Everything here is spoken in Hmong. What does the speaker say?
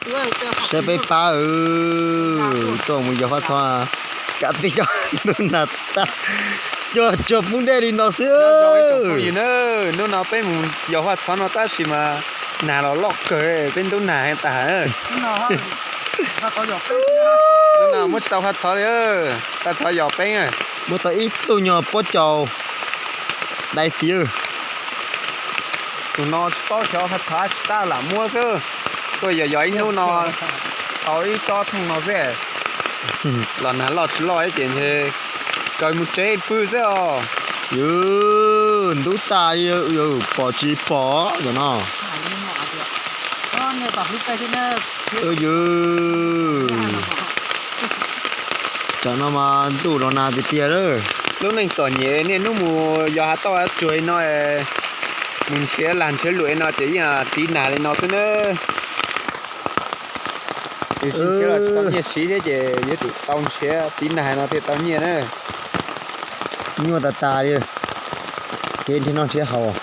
Saib peb pab, tuaj mus yos faj txhov, kav tij cov ntub nag tag, cua tsuag poob dej li no xwb. Hnub no peb mus yos faj txhov no tab sis mas nag los loj kawg, peb ntub nag heev tas. Hnub no muab tsis tau faj txhov li, faj txhov yos peb. Muab tau ib tug nyuag pob caus dai tid. Tus no tsis paub xyov faj txhov tsis tab lam muab xwb. Tuaj yos yos ib hnub no tau ib tsob thooj no xwb. Los nag loj tsis loj ces ntshe kaw mus tsev pw xwb os. Yus ntub tas li, yus pom tsis pom cov no. Yus, tsam no mas ntuj los nag tiag tiag lawm. Lub neej txom nyem niaj hnub mus yos hav tauj hav tsuag li no, mus nrhiav lag nrhiav luam no ces yeej tiv nag li no xwb na. Yus tsis nrhiav los tsis tau nyiaj siv thiab ces yuav tsum tau nrhiav tiv nag no thiaj tau nyiaj na. Nyuaj tas tas li, kev nrhiav noj nrhiav haus.